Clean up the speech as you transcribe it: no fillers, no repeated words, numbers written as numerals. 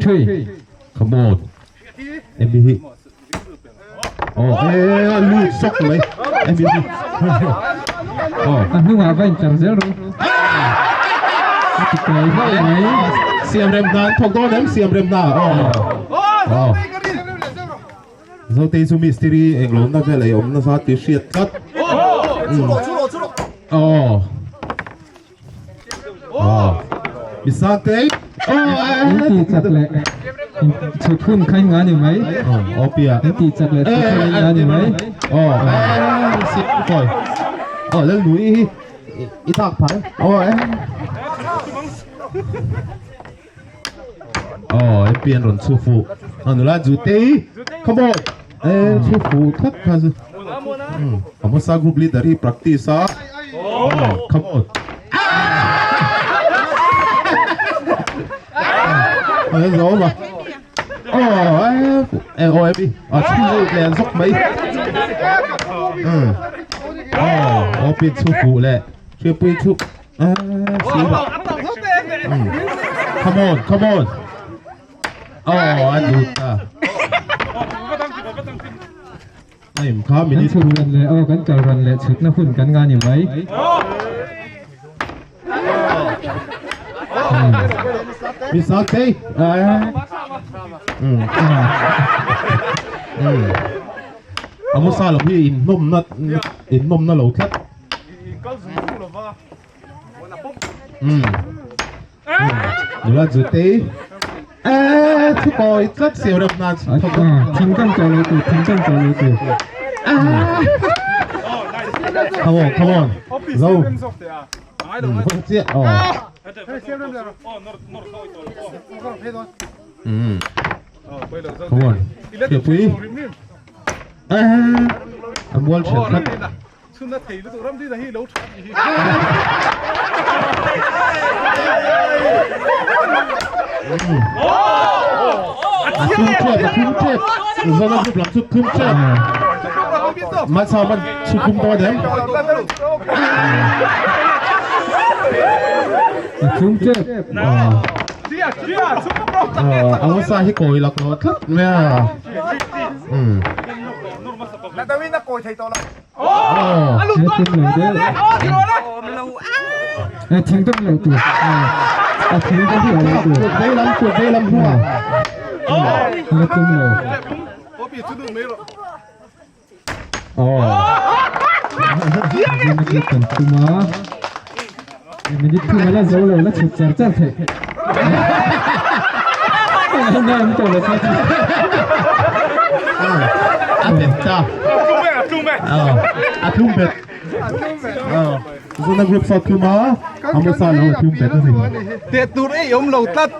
thui. Come on. Emi hi. Oh, eh, a lut sawk mai. Emi hi. Oh. A hnungah va intlar zel ru. A ti kai hlauh mai. Siam rem hna an thawk dawn em? Siam rem hna. Oh. Oh. Zotei chu mistiri englo na vel ei awm nasa tih hriat tlat. Oh. Misangtei In tih chak leh chhut hun kha in nga ni mai. Oh pia. In tih chak leh chhut hun in nga ni mai. Oh kawi. Oh lal nui hi i tak phai. Oh eh. Oh em pian rawn chhu fuh. Anula Zutei. Come on. Eh chhu fuh thak kha chu. Amosa group leader hi practice a. Come on. Ờ gió mà. Ờ em ôi em đi. Ờ chu lẹ dốc mấy. Ừ. Ờ ô pin chu phụ lẹ. Chưa pin chu. À xíu mà. Come on, come on. Ờ anh rụt à. Aim kha Kan minute chhut ran leh aw kan kal ran leh chhutna hun kan nga ni mai. Misangtei. Amosa lam hi in hnawmna in hnawmna lo tlat. Nula Zutei. Thu kawi tlat siam rem nan. Thing kan chaw lo tur, thing kan chaw lo tur. Come on, come on. Zo. Chiah. Oh. Come on. Thiapui. A mual then tlat. Chhunna thei lutuk ram dina hi lo tha tih hi. A thum tep, a thum tep. Zona group lam chu thum tep. Malsa man chu thum dawn em? A thum tep. Amosa hi kawi lak lo tlat mai a. He thing deuh lo tur a thing deuh lo tur Kut veilam kut veilam hnungah la tum lo. Minute kan tum a minute thum a la zo lo la chhut char char theih na an tawh lo kha chu. A bet ta. A tlum bet. Zona group sa tlum a Amosa lo tlum bet a ni. Teh tur ei awm lo tlat.